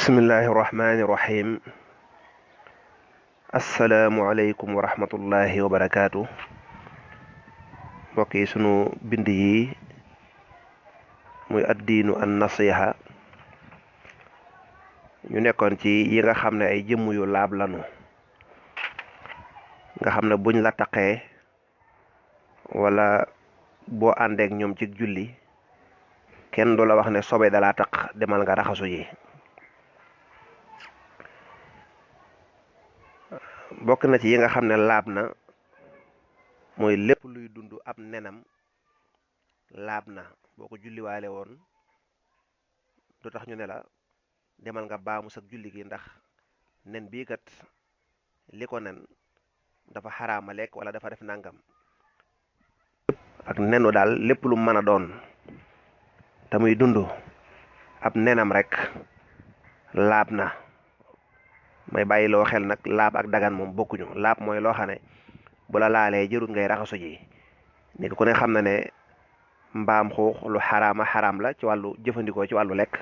bismillahi irrahmani irrahim asalaamualeykum wa rahmatullahi wa barakaatu. mbokk yi sunu bind yi muy addiinu an nasiha ñu nekkoon ci yi nga xam ne ay jëmm yu laab lanu nga xam ne buñ la taqee wala boo àndeek ñoom ci julli kenn du la wax ne sobe dalaa taq demal nga raxasu ji. bokk na ci yi nga xam ne laab na mooy lépp luy dund ab nenam laab na boo ko julliwaale woon du tax ñu ne la demal nga baamu sag julli gi ndax nen bii kat li ko nen dafa xaraama lekk wala dafa def nangam ak nenu daal lépp lu mën a doon te muy dund ab nenam rek laab na. may bàyyi loo xel nag laab ak dagan moom bokkuñu. laab mooy loo xam ne bu la laalee jërut ngay raxasu ji ni ku ne xam na ne mbaam xuux lu xaraam la ci wàllu jëfandikoo ci wàllu lekk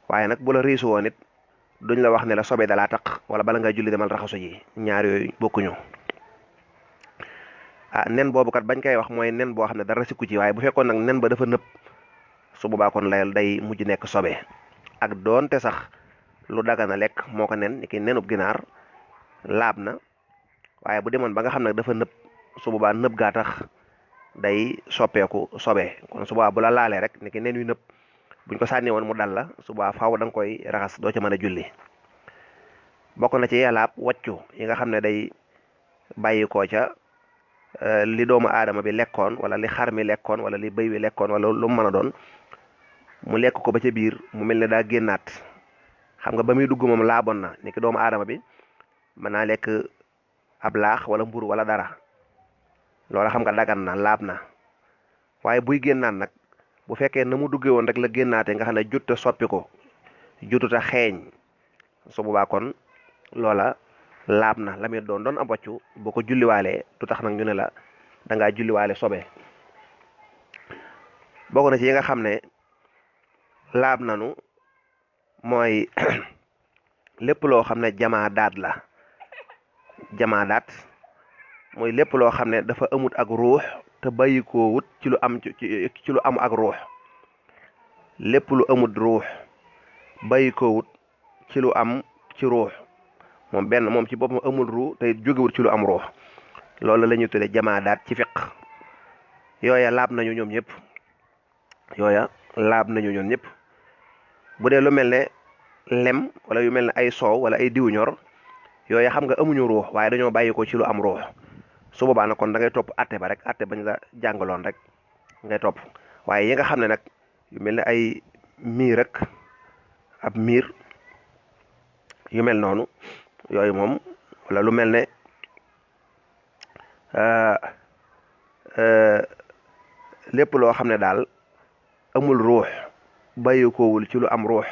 waaye nag bu la riisu woon it duñ la wax ne la sobe dalaa taq wala bala nga julli demal raxasu ji ñaar yooyu bokkuñu. nen boobu kat bañ koy wax mooy nen boo xam ne dara sikku ci waaye bu fekkoon nag nen ba dafa nëb su boobaa kon layal day mujj nekk sobe ak doonte sax lu dagana lekk moo ko nen ni ki nenub ginaar laab na waaye bu demoon ba nga xam ne dafa nëb su boobaa nëb gaa tax day soppeeku sobe kon su boobaa bu la laalee rek ni ki nen yu nëb buñ ko sànni woon mu dal la su boobaa faaw da nga koy raxas doo ca mën a julli. bokk na ci laab wàccu yi nga xam ne day bàyyi koo ca li doomu aadama bi lekkoon wala li xar mi lekkoon wala li bëy wi lekkoon wala lu mu mën a doon mu lekk ko ba ca biir mu mel ne daa génnaat. xam nga ba muy dugg moom laaboon na ni ki doomu aadama bi mën naa lekk ab laax wala mburu wala dara loola xam nga dagan na laab na waaye buy génnaat nag bu fekkee na mu duggee woon rek la génnaate nga xam ne jutta soppi ko jututa xeeñ su boobaa kon loola laab na la muy doon ab wàccu boo ko julliwaalee du tax nag ñu ne la dangaa julliwaale sobe. bokk na ci yi nga xam ne laab nanu mooy lépp loo xam ne jamaa daat la jamaa daat mooy lépp loo xam ne dafa amut ak ruux te bàyyi koo wut ci lu am ci lu am ak ruux lépp lu amut ruux bàyyi koo wut ci lu am ci ruux moom ci boppam amul ruux te jógewut ci lu am ruux loolu la ñuy tuddee jamaa daat ci fiq yooya laab nañu ñoom ñëpp bu dee lu mel ne lem wala yu mel ne ay soow wala ay diw ñor yooyu xam nga amuñu ruux waaye dañoo bàyyi ko ci lu am ruux su boobaa nag kon da ngay topp atte ba rek atte bañ la jàngaloon rek ngay topp waaye yi nga xam ne nag yu mel ne ay miir rek ab miir yu mel noonu yooyu moom wala lu mel ne lépp loo xam ne daal amul ruux bàyyi koowul ci lu am ruux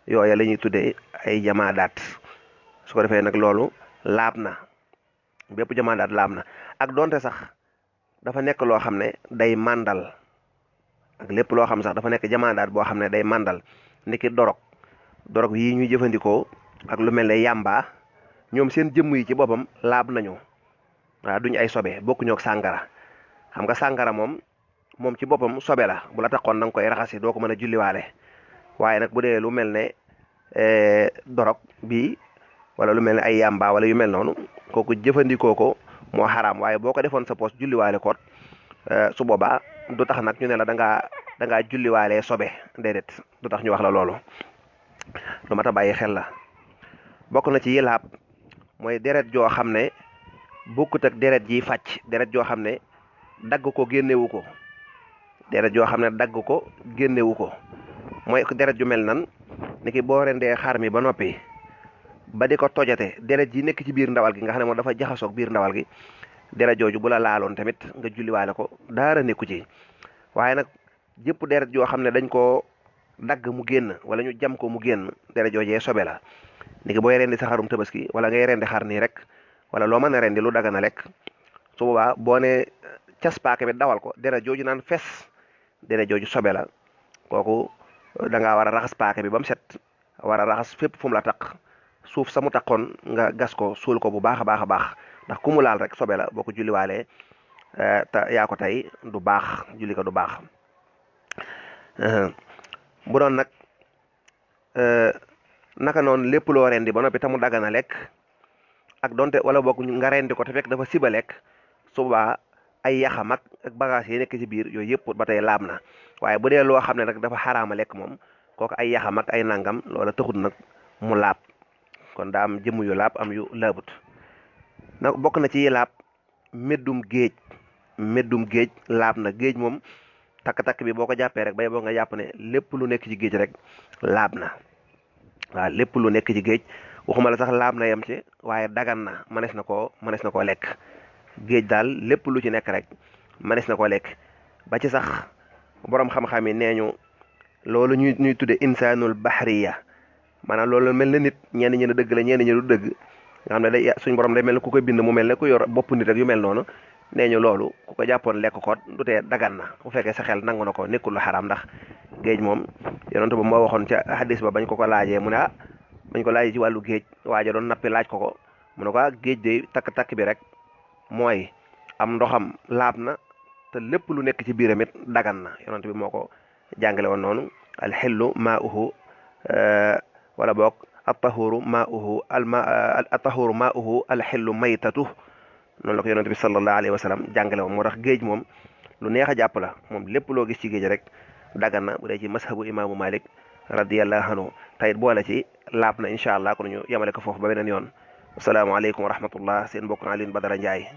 yooya la ñuy tuddee ay jamaadaat su ko defee nag loolu laab na bépp jamaadaat laab na ak doonte sax dafa nekk loo xam ne day màndal ak lépp loo xam sax dafa nekk jamaadaat boo xam ne day màndal niki dorog yi ñuy jëfandikoo ak lu mel ne yàmba ñoom seen jëmm yi ci boppam laab nañu waaw duñu ay sobe bokkuñu ak sàngara xam nga sàngara moom ci boppam sobe la bu la taxoon da nga koy raxasi doo ko mën a julliwaale waaye nag bu dee lu mel ne dorog bii wala lu mel ne ay yàmba wala yu mel noonu kooku jëfandikoo ko moo xaraam waaye boo ko defoon sa poos julliwaale koot su boobaa du tax nag ñu ne la dangaa julliwaale sobe déedéet du tax ñu wax la loolu lu mat a bàyyi xel la. bokk na ci yi laab mooy deret joo xam ne bokkut ak deret ji fàcc deret joo xam ne dagg ko génnewu ko deret joo xam ne dagg ko génnewu ko mooy deret ju mel nan ni ki boo rendee xar mi ba noppi ba di ko tojate deret ji nekk ci biir ndawal gi nga xam ne moom dafa jaxasoog biir ndawal gi deret jooju bu la laaloon tamit nga julliwaale ko daara nekku ci waaye nag jëpp deret joo xam ne dañ koo dagg mu génn wala ñu jam ko mu génn deret joojee sobe la ni ki booy rendi sa xarum tabaski wala ngay rendi xar nii rek wala loo mën a rendi lu dagana lekk su boobaa boo ne cas paaka bi dawal ko deret jooju naan fes deret jooju sobe la kooku da ngaa war a raxas paaka bi ba mu set war a raxas fépp fu mu la taq suuf sa mu taqoon nga gas ko suul ko bu baax a baax a baax ndax ku mu laal rek sobe la boo ko julliwaalee te yaa ko tey du baax julli ko du baax bu doon nag naka noonu lépp loo rendi ba noppi te mu dagana lekk ak donte wala boog nga rendi ko te fekk dafa siba lekk su boobaa ay yaxam ak bagage yi nekk ci biir yooyu yëpp ba tey laab na waaye bu dee loo xam ne nag dafa xaraama lekk moom kooku ay yaxam ak ay nangam loola taxut nag mu laab kon daa am jëmm yu laab am yu laabut nag bokk na ci laab meddum géej laab na géej moom takk-takk bi boo ko jàppee rek bay boo nga jàpp ne lépp lu nekk ci géej rek laab na waaw lépp lu nekk ci géej waxuma la sax laab na yem ci waaye dagan na mënees na koo lekk géej daal lépp lu ci nekk rek mënees na koo lekk ba ci sax borom xam-xam yi nee ñu loolu ñuy tudde insaanul bahriya maanaam loolu mel na nit ñenn ñi ne dëgg la ñenn ñi du dëgg nga xam ne day suñ borom day mel ne ku koy bind mu mel ne ku yor bopp nit rek yu mel noonu nee ñu loolu ku ko jàppoon lekk ko du tee dagan na bu fekkee sa xel nangu na ko nekkul lu xaraam ndax géej moom yonent ba moo waxoon ca hadis ba bañ ko laajee mu ne bañ ko laajee ci wàllu géej waaja doon nappi laaj ko mu ne ko géej de takk-takk bi rek mooy am ndoxam laab na te lépp lu nekk ci biiram it dagan na yonent bi moo ko jàngale woon noonu alxillu maauhu wala boog attahuru maauhu alxillu maytatu noonu la ko yonent bi sallallahu alayhi wa sallam jàngale woon moo tax géej moom lu neex a jàpp la moom lépp loo gis ci géej rek dagan na bu dee ci mashabu imaamu Malik radiyallahu anhu tayit boole ci laab na incha allah kon ñu yemale ko foofu ba beneen yoon asalaamaaleykum wa rahmatullah seen mbokk Alioune Badara Ndiaye